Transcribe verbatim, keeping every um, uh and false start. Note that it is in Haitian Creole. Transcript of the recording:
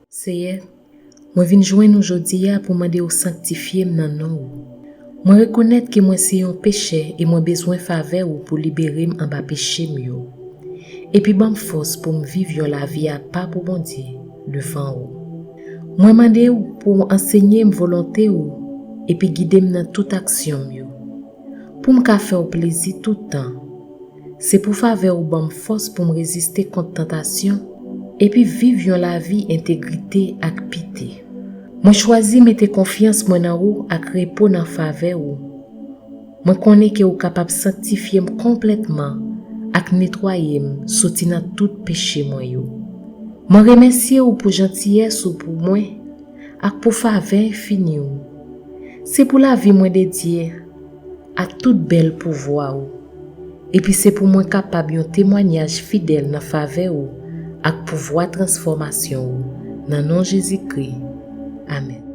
Seyè, mwen vin jwenn ou jodi a pou mande w sanktifye m nan non ou. Mwen rekonèt ke mwen se yon pechè e mwen bezwen favè ou pou libere m anba peche m yo. Epi ban m fòs pou m viv yon lavi apa pou Bondye devan ou. Mwen mande ou pou w ansenye m volonte ou epi gide m nan tout aksyon m yo. Pou m ka fè w plezi tout tan. Se pou favè ou ban m fòs pou m reziste kont tantasyon epi viv yon lavi entegrite ak pite. Mwen chwazi mete konfyans mwen nan ou ak repo nan favè ou. Mwen konnen ke ou kapab sanktifye m konplètman ak netwaye m soti nan tout peche mwen yo. Mwen remèsye ou pou jantiyès ou pou mwen ak pou favè enfini ou. Se pou lavi mwen dedye a tout bèl pouvwa ou. Epi se pou mwen kapab yon temwanyaj fidèl nan favè ou ak pouvwa transfòmasyon ou. Nan non Jezikri. Amèn.